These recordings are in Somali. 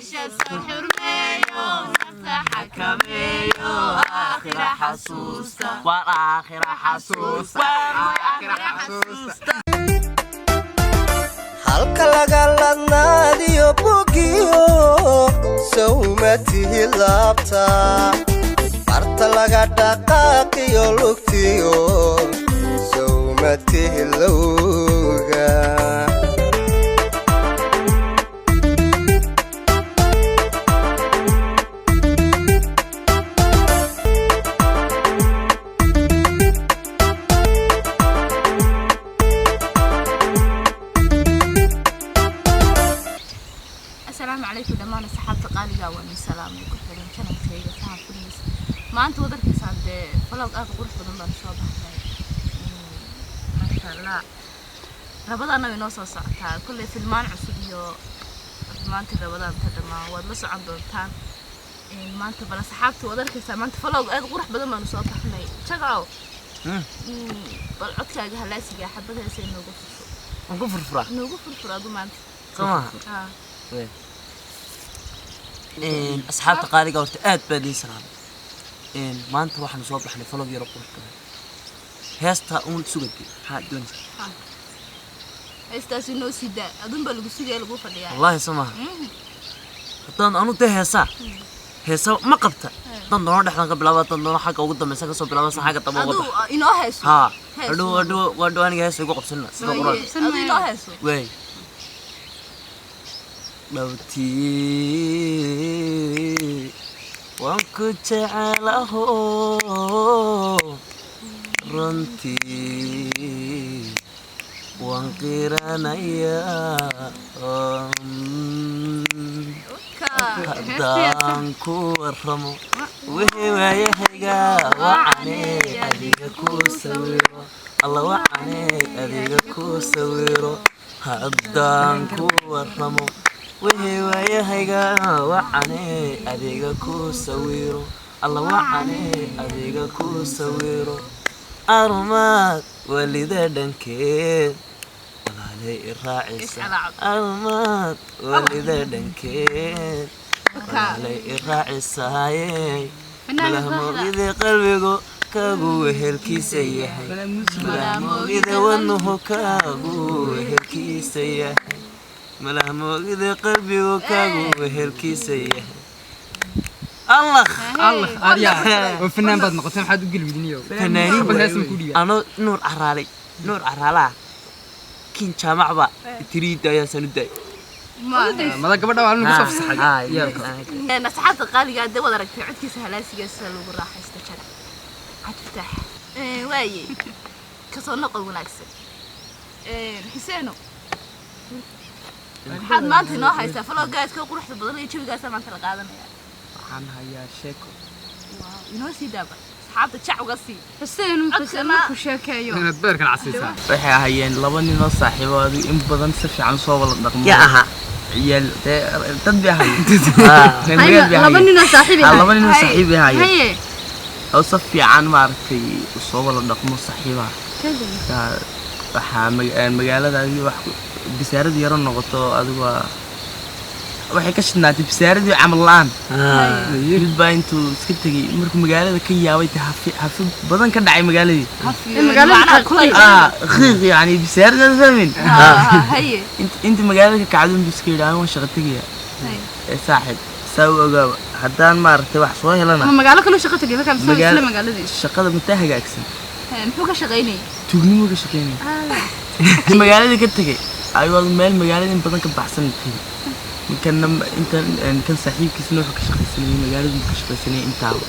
Xurmeeyo nafta, xakameeyo, aakhira xasuusta. Waa aakhira xasuusta, aakhira xasuusta. Halka laga ladnaadiyo bogiyo sawma tihi laabta, barta laga dhaqaaqiyo lugtiyo sawma tihi lowga. Asalaamu calaykum dhammaan asxaabta qaaliga, waan idin salaamay ku xiran channelkayga Sahan Films. Maanta waad arkaysaan dee, vlog aad u qurux badan baan soo baxnay, maasha Allah. Rabadaana way noo soo socotaa kulley, filmaan cusub iyo maanta rabadaanta dhammaan waad la socon doontaan. Maanta bal asxaabta waad arkaysaa, maanta vlog aad u qurux badan baanu soo baxnay. Jagacow, bal codkaaga halaasiga xabad heesa inoogu furfur. Waan ku furfuraa. Inoogu furfur adu maanta. Soo maaha? Ah. Asxaabta qaaliga, horta aad baa idiin salaamay. Maanta waxaanu soo baxnay vlog yaro qurux badan. Heesta uun sugade, maxaa doonaysaa? Heestaas inoo sii daa, adun baa lagu sugaya, lagu fadhiyaa. Wallaahi soo maaha? Haddaan anu dee heesaa heesa ma qabta, haddaan doono dhexdan ka bilaaba, haddaan doono xagga ugu dambaysa ka soo bilaaba, sa xagga dambe uga aduu baxa. Inoo heeso. Haa. Heeso. Hadhow hadhow hadhow aniga heesa igu qabsanina sida quraan. Aduu inoo heeso. Wey dhowtii waan ku jecelaho, runtii waan qiranayaa, haddaan ku warramo wixii waayahayga wacane adiga ku sawiro, alla wacane adiga ku sawiro, haddaan ku warramo wixii waayahayga wacane adiga ku sawiro, alla wacane adiga ku sawiro, armaad walida dhankeed walaalay i raacisa, armaad walida dhankeed walaalay i raacisaaye, malahmoogida qalbigu kaagu wehelkiisa yahay, malahmoogida wadnuhu kaagu wehelkiisa yahay, malahmoogida qalbigu kaagu wehelkiisa yahay, Allah. Allah aryaa, oo fanaan baad noqotay, maxaad u gelwidiniyo? Fanaaniin. Xabad hees ma ku dhiibaa? Ano Nuur Caraalay, Nuur Caraalaa kin jaamacba tiriida ayaan u daay. Mada gabadha waa lagu soo fasaxay. Asxaabta qaaliga, dee waad aragtay codkiisa halaasigaasa lagu raaxaysta jara Cabdifataax. Waaye kasoo noqod wanaagsan. Xuseeno, maxaad maanta inoo haysaa? Vloggaadka quruxda badan iyo jawigaasa maanta la qaadanaya. Waxaan hayaa sheeko. Waaw, inoo sii daaba, asxaabta jac uga sii. Xuseen Codkana- markuu sheekeeyo Inaad beerkan casaysaa. Waxay ahaayeen laba nin oo saaxiibo, adigu in badan si fiican soo wada dhaqmo. Yaa ahaa? Ciyaal dee, dad bay ahaayeen. Reer magaal bay laba ahaayeen. ninoo saaxiib. Laba nin oo saaxiib bay ahaayeen Haye. Oo si fiican maaragtay usoo wada dhaqmo saaxiibaha. Marka waxaa magaaladaadii wax bisaarad yaro noqoto, adigu waxay ka shidnaatay bisaaradii camal la'aan. Mid baa intuu iska tegey markuu magaalada ka yaabay, dee hafi hafi badan ka dhacay magaaladii. Magaalada. Macnaha kulayl. Qiiq yani, bisaarada fahmin. Haye. Inta magaalada ka kacdo inbuu iska yidhi, "Anigu waan shaqo tegaya ee saaxiib, saa u ogaaba haddaan maaragtay wax soo helana." Ma magaalo kaloo shaqo tegay markaa mise isla magaaladii? Shaqada mataa hagaagsan. Haye, muxuu ka shaqaynayay? Tuugnimo ka shaqaynaya. Magaaladii ka tegay ayuu meel magaalada in badan ka baxsan tegay. Ninkanna intan kan saaxiibkiisna wuxuu ka shaqaysanayay magaaladu ka shaqaysanayay intaaba.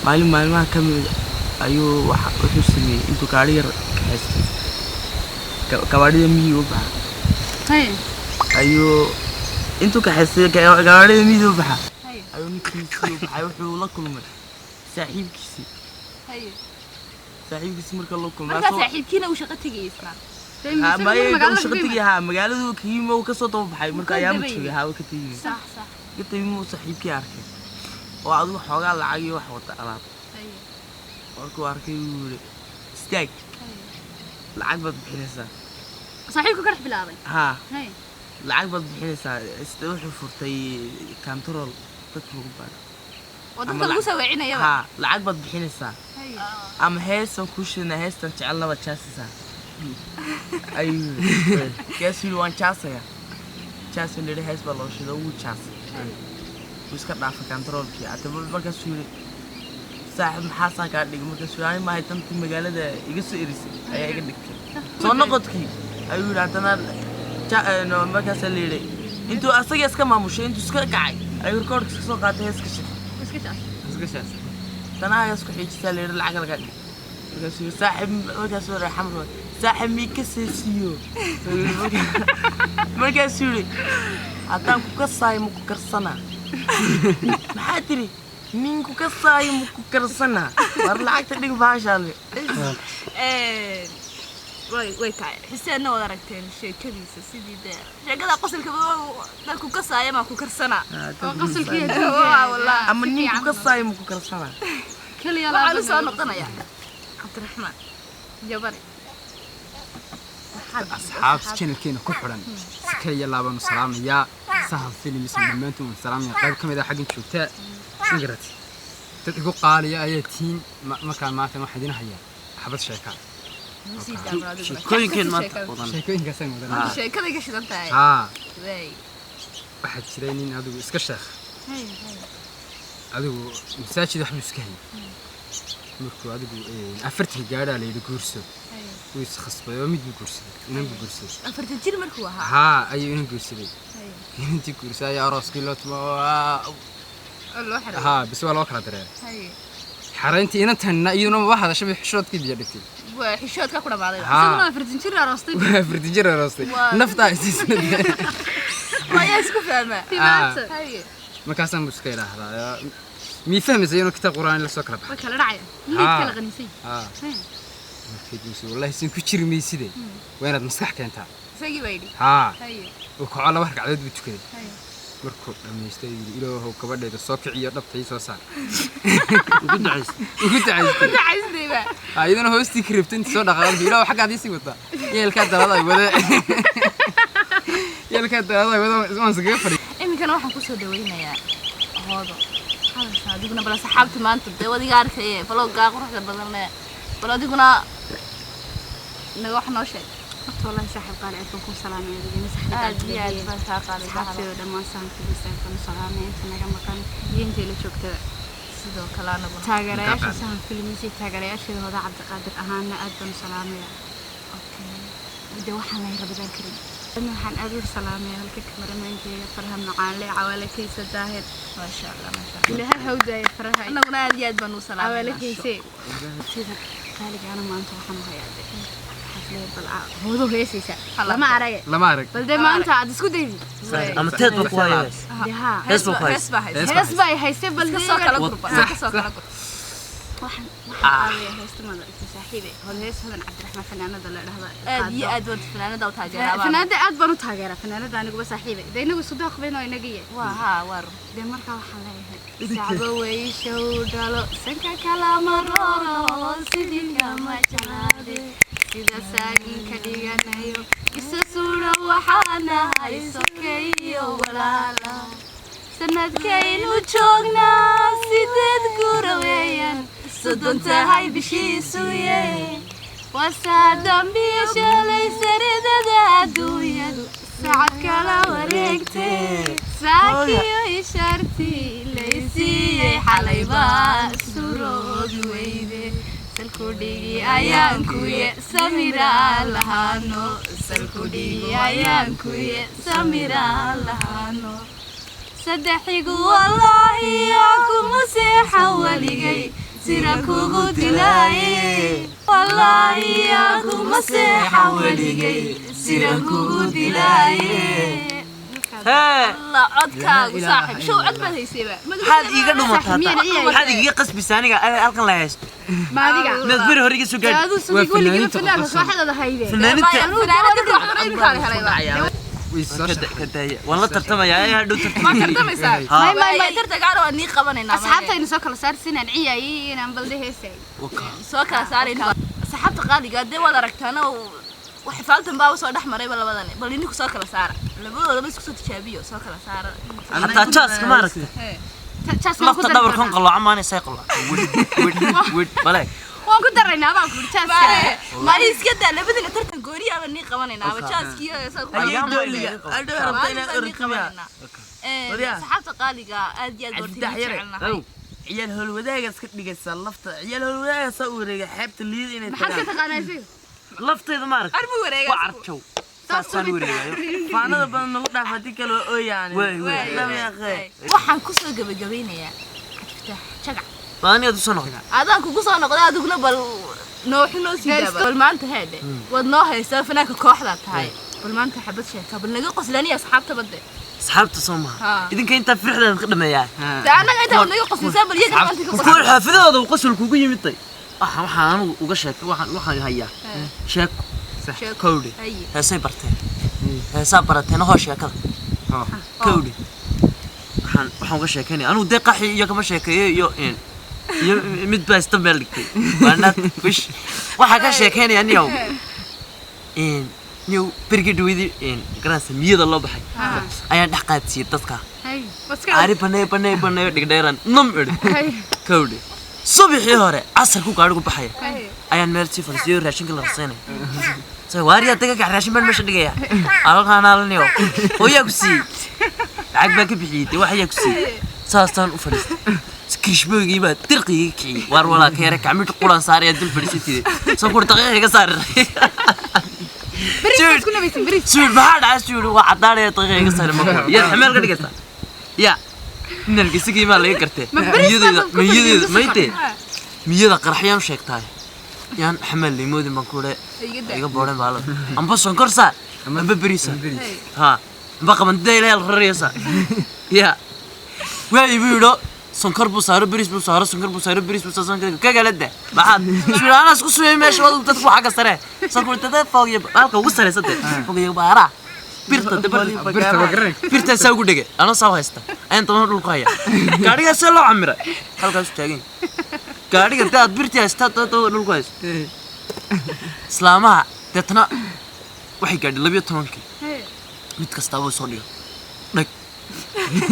Maalin maalmaha ka mid ayuu waxa wuxuu sameeyey intuu gaari yar kaxaystay, gawaadhida miyiga u baxa. Haye. Ayuu intuu kaxaystay gawaadhida miyiga u baxa. Haye. Ayuu ninkiisii u baxay, wuxuu la kulmay saaxiibkiisii. Haye. Saaxiibkiisii marka la kulmay Markaa saaxiibkiina uu shaqo tegayay isna? Maya, shaqo tegay haa, magaaladu ka yimi, uu kasoo daba baxay marka Ka ayaama dabayay. joogay haa, uu ka tegay. Sax sax. Ka tegay muu saaxiibkii arkay oo adigu xoogaa lacag iyo wax wata alaab. Haye. Markuu arkay wuu yidhi, "Istaag, lacag baad bixinaysaa." Saaxiibku ka dhex bilaabay. Haa. Haye. Lacag baad bixinaysaa, sida wuxuu furtay control dadka lagu baadho. Oo dadka lagu soo weecinayaba. Haa, lacag baad bixinaysaa ama heestan kuu shidana, heestan jecelna baad jaasaysaa ayuu yidhi. Kaasuu yidhi waan jaasaya, jaasuu yidhi, hees baa loo shido, wuu jaasay, wuu iska dhaafay controlkii. Hadaba markaasuu yidhi saaxib maxaasaan kaa dhigay? Markaasuu yidhi ani maahay, dantii magaalada iga soo erisay ayaa iga dhigtay. Soo noqodkii ayuu yidhi haddana markaasaa la yidhi intuu asaga iska maamushay, intuu iska kacay ayuu rikoodhka iska soo qaatay, hees ka shitay. Iska jaas. Iska shaas. Tanaha hees ku xiijisaa la yidhi, lacag laga dhigay. Markaasuu yidhi saaxib, markaasuu yidhi xamar saaxib mii ka seesiyo. Markaasuu yidhi haddaan ku kasaayo ma ku karsanaa? Maxaa tiri? Nin ku kasaayo ma ku karsanaa? War lacagta dhig baashaale. Way tahay Xuseenna waad aragteen sheekadiisa, sidii dee sheekada qosolka dadku kasaaya maa ku karsanaa. Oo qosolkii. Waa wallah. Ama nin ku kasaayo ma ku karsanaa? Kaliya. Waxaan u soo noqonayaa Cabdiraxmaan Jabane. Asxaabta channelkeena ku xidhan si kaliya laabanu salaamayaa, Sahan Films dhammaantood waan salaamaya. Qayb ka mid ah xaggan joogta magarat dad igu qaaliya ayaa tihiin. Markaan maanta waxaan idin hayaa xabad sheeka. Sheekooyinkeen maanta wadan. Sheekooyinkaasaan wadanaa. Sheekaday ka shidan tahay. Haa. Way. Waxaa jiray nin adigu iska sheekh, adigu masaajid waxbuu iska hayay. Markuu adigu 40 gaadhaa la yidhi guurso, wuu is khasbay oo mid buu guursaday, inan buu guursaday. 40 jir markuu ahaa? Haa, ayuu inan guursaday. Inantii guursaday ayaa arooskii loo tumo. Oo loo xiray. Haa, bis waa loo kala dareeray xarayntii inantanna, iyaduna ma hadashay, bay xishoodkii biyo dhigtay. Waa xishoodka ku dhamaaday. Haa. Isaguna 40 jir aroostay. Waa 40 jir aroostay. Naftaa isiisna. Waa isku fahmaa. Timaanta. Markaasaan buu iska idhaahdaa mii fahmaysa inuu kitaab quraan la soo kala baxay. Way kala dhacaya, liid kala qaniisay. Haa. Markay guurso wallahi sin ku jiri mayside, waa inaad maskax keentaa. Isagii baa yidhi? Haa. Uu kaco, laba ragcadood buu tukaday. Markuu dhammaystay ayuu yidhi ilaahow gabadheeda soo kiciyo, dhabta ii soo saar. Ugu ducaysa. Ugu ducaystay. Ducaystayba. Haa, iyadana hoostii ka rabtay inta soo dhaqaaqay, ilaahow xaggaad ii sii wataa, yeelkaa dalada ay wade, yeelkaa dalada ay wade, waan iskaga fadhiya. Iminkana waxaan kusoo dhaweynayaa Hoodo hadalka. Adiguna bal asxaabta maanta dee wadiga arkaye vloggaa quruxda badan leh, bal adiguna naga wax noo sheeg. Horta wallahi saaxiib qaali aad baan kuu salaamay adigana saaxiib. Aad iyo aad baan kaa qaaday. Asxaabtayda dhammaan Sahan Films aad baan u salaamay, inta naga maqan iyo intay la joogtada. Sidoo kale anaguna. Taageerayaasha Sahan Films iyo taageerayaasheeda Hoda Cabdiqaadir ahaana aad baan u salaamaya. De waxaan lahay Rabadaan Karim. Ana waxaan aad u salaamaya halka kamaramankeyga Faraha Macaanle Cawaale Kaysa Daahir. Maasha Allah, maasha Allah. Ilaahay hawdaaya Faraha. Anaguna aad iyo aad baan u Cawaale salaamayna. Kayse sida qaaligaana maanta waxaan u hayaa de xaflad bal hoodo heesaysa lama arage. Lama arag. Bal dee maanta aad isku daydi. Ama teed baa ku haya hees. Dee haa. Hees baa ku haysa. Hees baa haysa. Hees. Hees baa haystay bal Iska dee soo kala gurba, iska soo kala gurba. Waxaan qaadaya heesta mada saaxiibe hod, hees Hodan Cabdiraxmaan, fanaanada la dhahda. Aad iyo aad waad fanaanada u taageeraa. Fanaanada aad baan u taageeraa fanaanada aniguba saaxiibe, dee inagu isku daaq bayno inaga yahay. Waa haa, waa run. Dee markaa waxaan leeyahay sacbo weyshow dhalo sanka kala marooro sidii kama jeclaade sida saaginka dhiganayo isa suuro waxaanahay sokeeyo walaala sanadkaynu joognaa 8 gura weeyaan 30 tahay bishiisu ye wasaa dambiyo shalay saridada adduunyadu saacad kala wareegtee saakiyo ishaartii laysiiyey xalaybaa suroobi weyde salkudhigi ayaan kuye samiraa lahaano salkudhigi ayaan kuye samiraa lahaano saddexigu wallaahi yaa kuma seexan weligay sira kugu dilaaye wallaahi yaa kuma seexan weligay sira kugu dilaaye. Hee. Allah, codkaagu saaxiib show, cod baad haysayba. Maxaad iiga dhumataa? Saaxiib, miyaan iyaga? Maxaad igaga qasbisa aniga halkan la haysto? Ma adiga? Miyaad beri hore iga soo gaadhi? Aduu Waa sugig weligii fanaaniinta fanaanka qoqosol. kooxdada hayde. Fanaaniinta Fanaanada kooxda imika la helay baa. Way soo Ka daaya, waan la tartamayaa ee hadhow Ma tartamaya. tartamaysaa? Haa. May tartankaana waa nii qabanaynaa. Asxaabtaynu soo kala saarsinaan ciyaayay inaan balde heesay. Soo kala saarayna asxaabta qaaliga dee waad aragtaana. Wax faaltan baa soo dhex marayba labadani. Bal idinku soo kala saara. Labadoodaba isku soo tijaabiyo, soo kala saara. Xataa jaaska ma aragtay? Jaaska waan ku lafta dari dhabarkan doonaa. qalooca maanaysa qalooca widh widh widh bale. Waan ku daraynaa baan ku jaaska. Ma iska daa labadina tartan gooniya baan nii qabanaynaa. Aba jaaskiyo saa ku Ayay qabanayna. dooliga adhow rabta inaad Maalintaan nii orodto miyaa? qabanaynaa. Wariyaa. Saxaabta qaaliga aad iyo aad Cabditax horta yare. jecelnahay. Ciyaal howlwadaaga iska dhigaysaa lafta ciyaal howlwadaaga saa u wareega xeebta liida inay Maxaad ka tagaan. taqaanaa isaga? Laftayda ma aragtay? Arbu wareega. Waa carjow saasaan wareegayo. Faanada badan nagu dhaaf haddii kale waa ooyaani. Waay, waay. Lama yaqee. Waxaan ku soo gabagabeynayaa Cabdifatax Jagac. Baaniyaad u soo noqday. Adaan kugu soo noqday adiguna bal nooxu noo sii daaba. Bal maanta heedhe waad noo haysaa fanaanka kooxdaa tahay. Bal maanta xabad sheeka bal naga qoslaniya asxaabta badde. Asxaabta soo maha idinka intaa firixdaad ka dhameeyaa. Dee annaga intaa waad naga qoslaysaa bal iyaga maanta ka kuwa qosla. xaafidahooda uu qosol kugu yimiday waxaan anigu uga sheekay waxaan hayaa sheeko. Sheeko. Kowdhi. Haye. Heesay barteen, heesaa barateen hoo sheekada. Kowdhi waxaan uga sheekaynaya anigu dee qaxi iyo kama sheekeeyo iyo iyo mid baa ista meel dhigtay waanaad wish waxaa ka sheekaynaya niyow niyow berigii dhaweydii garanaysa miyada loo baxay ayaan dhex qaadsiiyey dadka. Hay waska. Ari banee banee banee dhigdheeran num idhi. Hay. Kowdhi subaxii hore casarku gaadhigu baxaya ayaan meel sii fadhiisiyo raashinka la rasaynaya sa waariyaa daga gax raashin baan meesha dhigaya alalkaan alaniyo hooyaa ku siiyey lacag baan ka bixiyey dee wax ayaa ku siiyey saasaan u fadhiistay kirishboygii baa dirqigii kiciyey waar walaa ka yare gacmid quraan saaraya dul fadhiisatide soo kur daqiiqa iga saari. Bariis isku nabaysan bariis. Suul maxaa dhacay? Suul waa caddaanaya daqiiqa iga saari ma yaad xameel ka dhigaysaa ya inalkisigii maa laga gartee miyadeyda miyadeyda maytee miyada qaraxyaan u sheegtaay yaan xamaal limoodin baan ku idhe iga boodhen baalada amba sonkor saar amba beriisa ha amba qabandida ilaa raraysa ya waayi buu yidho sonkor buu saaro beriis buu saaro sonkor buu saaro beriis buu saaro sonkor ka kala da maxaad suul anaa isku sumay meesha wadu dadku xagga sare sonkor tada fogiyo halka ugu sareysa de fogiyo baara birta de Birta waa garanay. Birta saa ugu dhege anoo saa u haysta ayaan dabana dhulku haya gaadhigaa see loo camiray halkaas u taagan yahay gaadhiga dee aad birtii haystaa daba dhulku haysto islaamaha deetna waxay gaadhay 12-kii mid kastaaba soo dhigo dhag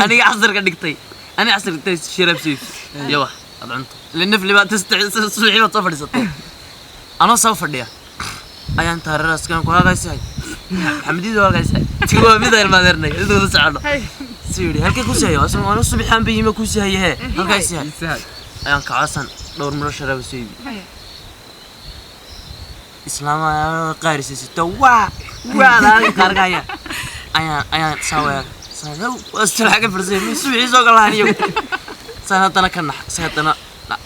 aniga casarka dhigtay aniga casarka dhigtay shiraab soo iibso iyo wax aad cunto ila nafli baad subaxii baad soo fadhiisatay anoo soo fadhiya ayaan taararaskan ku halkaysahay maxamedidu halkaysahay tigo mid ayl maadeernay idooda socono si yidhi halkee ku sihayo anoo subaxaan ba yima ku sihaye hee halkaysahay ayaan kacasan dhowr miro sharaab soo iibi islaamaha qaarisaysato waa waa laga qaarkaya ayaan saaweer saaga farsay subaxii soo galahan iyagu saan haddana ka nax saan haddana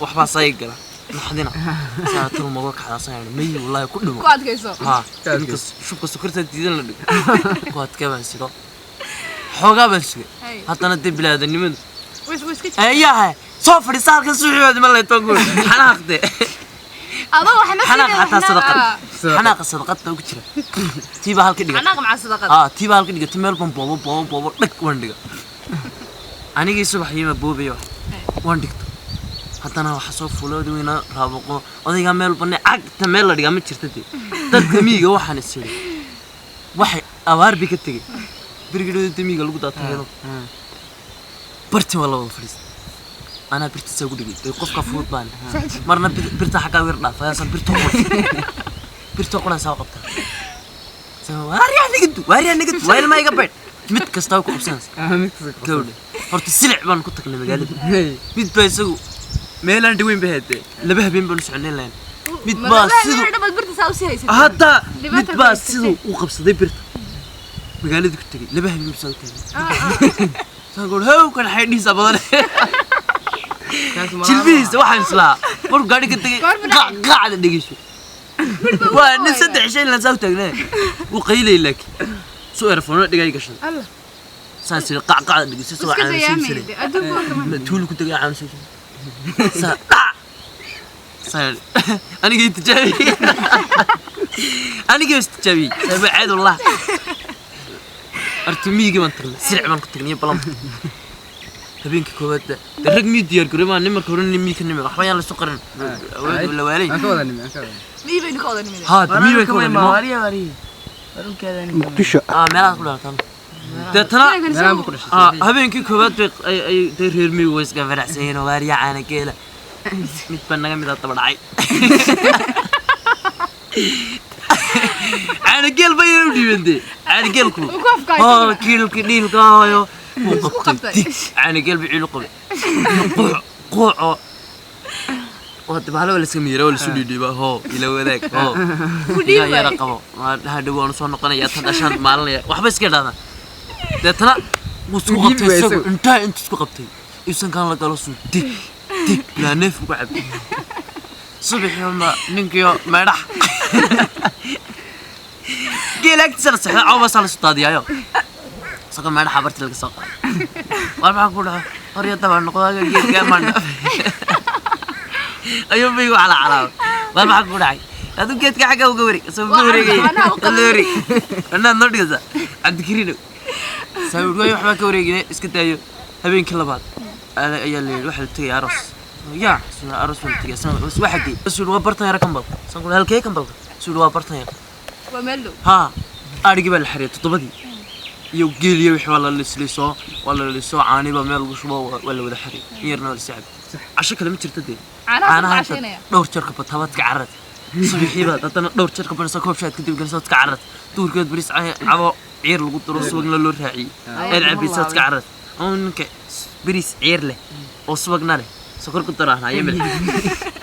waxbaa saay gala naxdina saan tul mago kacdaa saan may wallahi ku dhimo Ku adkayso. Ha inta shubka sokorta diidan la dhigo ku adkee baan sigo xoogaa baan sugay haddana dee bilaadanimadu Wis wis ka. ayaha soo fadhiisa halkan subaxii baad iman lahayd baan ku yidhi xanaaqde. Adoo waxna xanaaqa xataa sadaqad xanaaqa sadaqad baa ku jira tii baa halka dhigatay. Xanaaqa maca sadaqad. Aa tii baa halka dhigatay meel baan boobo boobo boobo dhag waan dhiga anigii subaxii ma boobayo waan dhigto haddana waxa soo fuulay oday weyna raaboqo odaygaa meel banay cagta meel la dhigaa ma jirta dee dadka miyiga waxaan is idhi waxay abaar bay ka tegey berigii miyiga lagu daatayado barti waa la wada fadhiistay anaa birtiisa ugu dhigay dee qofka fudud baan marna birta xaggaa weer dhaaf ayaasan birta qur birta quran saa u qabtaa waaryaa nigadu waaryaa nigadu waa ilmaa iga baydh mid kastaa ku qabsanaysa gawdhe horta silic baan ku tagnay magaalada mid baa isagu meelaan dhaweyn bay haydee laba habeen baanu soconay lahayn mid baa siduu Dhabad birta saa u sii haysatay. hadda Dhibaata mid ku baa haysatay. siduu u qabsaday birta magaaladii ku tegey laba habeen buu saa u taagay saan goor how kan xaydhiisa badan jilbihiisa waxaan islaa markuu gaadhi ka tegey qacda dhegeyso waa nin saddex shay laan saa u taagnaa wuu qaylay laakiin suu erafoona dhigay gashan Allah. saan siri qacqacda dhegeyso soo Iska caansiibsanay dayaamay adduunka waa kama. tuulu ku tegay caansiibsanay saa dhac saan anigii tijaabiyey anigii is tijaabiyey saaba caad wallah horta miyigii baan tagnay silic baan ku tagnay iyo balan. Habeenkii koowaad dee rag mii diyaar garoobay maa, nin marka hore nin mii ka nimi waxba yaan la isu qarin, awood la waalay. Aan ka wada nimi, aan ka wada nimi. Mii baynu ka wada nimid. Haa, dee mii bay ka wada nimo. Waariya waariya warunkeeda. Muqdisho. Ah, meelahaas ku dhalataan deetana. Meelahan buu ku dhashay. Ah, habeenkii koowaad bay ay dee reer miyigu way iska faraxsan yihiin oo waariya caana geela mid baa naga mid a daba dhacay, caana geel bay u dhiibeen dee caana geelku. Uu ku afkaay. Oo kiilki dhiilkaayo wuu qabtay. Qabtay. Dig caana geel buu ciilu qabay, quuc quuco waa dabaalo, waa laska miira, waa lasu dhiidhiibaa, hoo ila wadaag, hoo iga yara qabo, hadhow waanu soo noqonaya, tan dhashaan maalinaya, waxba iska dhahdaa. Deetana wuu isku Wuu dhiibi qabtay waayay isagu isagu. Intaa intu isku qabtay iusan kaan la galo suu dig dig bilaa neef ugu cabay. Subaxii ma ninkiyo meedhax geel agtiisa la sexda, cawbaasaa la isu daadiyaayo, isagoo meedhaxa barti laga soo qaaday. War maxaa ku dhaca horya dabaa noqdo geedkaa maandha ayuu baygu calacalaabay. War maxaa ku dhacay aduu geedka xagga uga wareeg, isagoo uga wareegaya la wareeg annaad noo dhigaysaa Cabdikariinow saawir waay, waxbaa ka wareegine iska daayo. Habeenkii labaad ayaa la yidhi waxaa la tegay aroos, yaa suna aroos baa la tegay. Waa xaggee? Suu waa bartan yara kambalka san kule, halkee kambalka? Suu waa bartan yara. Waa meel dhow. Haa, adhigii baa la xariyay 7dii iyo geeliyo wixii waa la lislisoo, waa la lisoo, caani baa meel lagu shubo, waa la wada xariyay, in yarna waa la sii cabay. Casho kale ma jirto dee. Caanaha caanaha soo intaad cashaynaya. Dhowr jeer ka batabaad ka cararta, subaxii baad haddana dhowr jeer ka banaysa, koob shaad kadib galisood ka cararta, duhurkeed bariis cabo ciir lagu daro subagna loo raaciyey eed cabaysaad ka cararta. Ama ninka bariis ciir leh oo subagna leh sokor ku daro ahna milix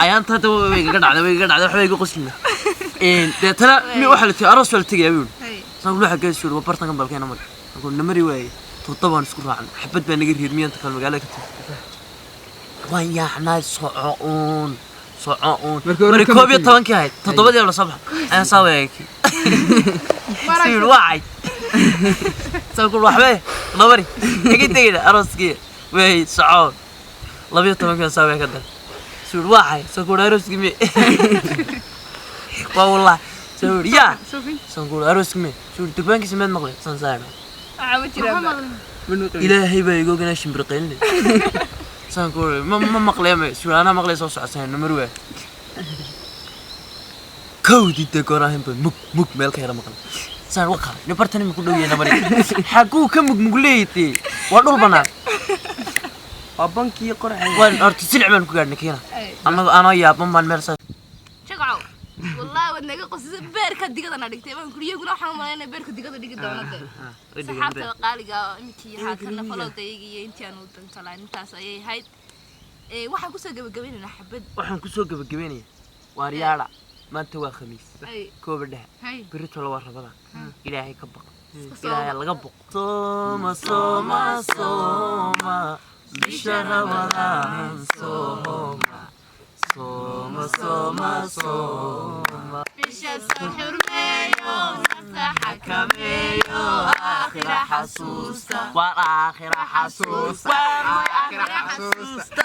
ayaanta hadda way igaga dhacday, way igaga dhacday, waxba iga qoslina. Deetana waxaa la tiri aroos baa la tegayaa buu yidhi. Hay. Saan waxa gees waa bartankan balkeena mari markuu namari waayey, 7 baan isku raacnay, xabad baa naga reer miyanta kale magaalada ka timi, waan yaacnay, soco uun, soco uun. Markii hore mari kama 11 tegin. Tobankii ahayd 7dii la soo baxa ayaan saa wareegay, sii wacay saan ku waxbe nabari iga tegayna arooskii way soco, 12kii saa way ka dar sii wacay saan ku arooskii mi waa wallah soo yaa saan ku arooskii mi sii durbaankiisa meed maqlay saan saarna. Waxaa ma jiraan. Ilaahay baa iga oganaa shimbir qaylinay saan ku ma maqlaya ma sii anaa maqlay soo socosaan namar waa kowdii dee goor ahayn ba mug mug meel ka yara maqlay saan wa qalay bartan ima ku dhow yahay namari xaguu ka mug mug leeyatee, waa dhul bannaan. Waa bankii qorxay. Waan horta silic baan ku gaadhnay kiina annago anoo yaaban baan meel saa Jagacow, wallahi waad naga qosisay. Beerka digadana dhigtay baan kuri, iyaguna waxaan u malaynaya beerka digada dhigi doona dee. Saxaabtada qaaliga ah oo iminkii haatanna falowdayga iyo intii aan u dantalayn intaas ayay ahayd. Waxaan kusoo gabagabeynaynaa xabad. Waxaan kusoo gabagabeynaya waaryaadha, maanta waa Khamiis. Ay. Kooba dhexe. Hay. Beritola waa rabada, Ilaahay ka baqo. Iska Ilaahay sooma. Laga boqo, sooma sooma sooma bisha Ramadaan, sooma sooma sooma sooma. Bisha soo xurmeeyo, nafta xakameeyo, aakhira xasuusta, waa aakhira xasuusta, waa aakhira xasuusta.